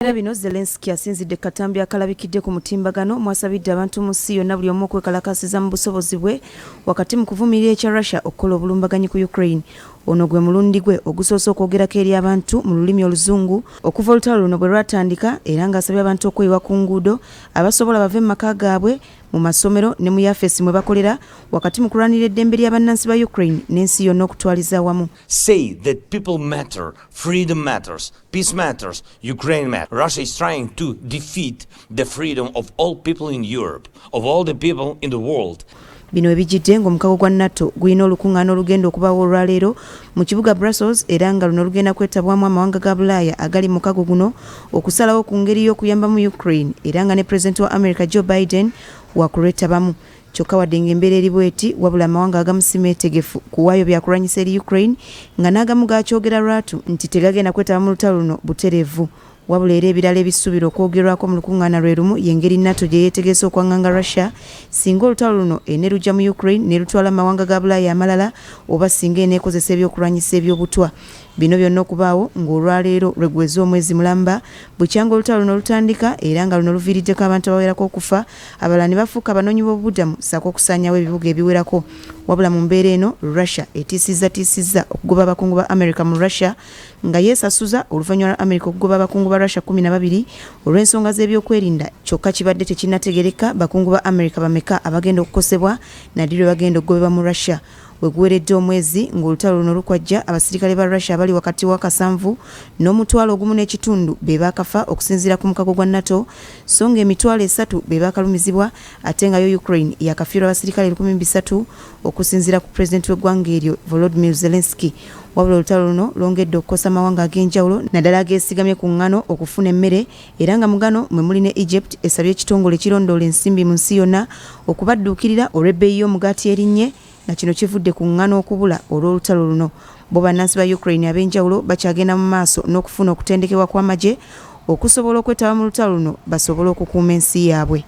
Era bino Zelensky asinzidde ku katambi akalabikidde ku mutimbagano mwasabidde abantu mu nsi yonna buli omu okwekalakaasiza mu busobozi bwe wakati mu kuvumirira ekya Russia okukola obulumbaganyi ku Ukraine. Ono gwe mulundi gwe ogusoose okwogerako eri abantu mu lulimi Oluzungu okuva olutalo luno bwe lwatandika era ng'asabye abantu okweyiwa ku nguudo abasobola bave mu maka gaabwe, mu masomero ne mu yafeesi mwe bakolera wakati mu kulwanirira eddembe lya bannansi ba Ukraine n'ensi yonna okutwaliza awamu. Say that people matter, freedom matters, peace matters, Ukraine matters. Russia is trying to defeat the freedom of all people in Europe, of all the people in the world. Bino webijjidde ng'omukago gwa NATO gulina olukungaana olugenda okubaawo olwaleero mu kibuga Brussels era nga luno lugenda kwetabwamu amawanga ga Bulaaya agali mu mukago guno okusalawo ku ngeri y'okuyambamu Ukraine era nga ne Pulezidenti wa America Joe Biden wakulwetabamu. Kyokka wadde ng'embeera eri bweti, wabula amawanga agamu si meetegefu kuwaayo byakulwanyisa eri Ukraine nga n'agamu gaakyogera lwatu nti tegagenda kwetaba mu lutalo luno butereevu. Wabula era ebirala ebisuubirwa okwogerwako mu lukungaana lwe lumu y'engeri NATO gye yeetegese okwanganga Russia singa olutalo luno enerujja mu Ukraine nerutwala mu mawanga ga Bulaaya amalala oba singa eneekozesa ebyokulwanyisa eby'obutwa. Bino byonna okubaawo ng'olwaleero lwe guweze omwezi mulamba bukyanga olutalo luno lutandika era nga luno luviiriddeko abantu abawerako okufa, abalala ne bafuuka abanoonyi b'obubudamu ssaako okusaanyaawo ebibuga ebiwerako. Wabula mu mbeera eno, Russia etiisizzatiisizza okugoba abakungu ba America mu Russia nga yeesasuza oluvannyuma lwa America okugoba abakungu ba Russia 12 olw'ensonga z'ebyokwerinda kyokka kibadde tekinnategeereka bakungu ba America bameka abagenda okukosebwa na ddi lwe bagenda okugobebwa mu Russia. We guweredde omwezi ng'olutalo luno lukwajja, abasirikale ba Russia abali wakati w'akasanvu n'1500 be baakafa okusinziira ku mukago gwa NATO so ng'emitwalo 3 be baakalumizibwa ate nga yo Ukraine yaakafiirwa abasirikale 1300 okusinziira ku pulezidenti w'eggwanga eryo Volodymyr Zelensky. Wabula olutalo luno lwongedde okukosa amawanga ag'enjawulo naddala ageesigamye ku ŋŋano okufuna emmere era nga mu gano mwe muli ne Egypt esabye ekitongole ekirondoola ensimbi mu nsi yonna okubadduukirira olw'ebbeeyi y'omugaati erinnye nga kino kivudde ku ŋŋano okubula olw'olutalo luno. Bo bannansi ba Ukraine ab'enjawulo bakyagenda mu maaso n'okufuna okutendekebwa kw'amagye okusobola okwetaba mu lutalo luno basobole okukuuma ensi yaabwe.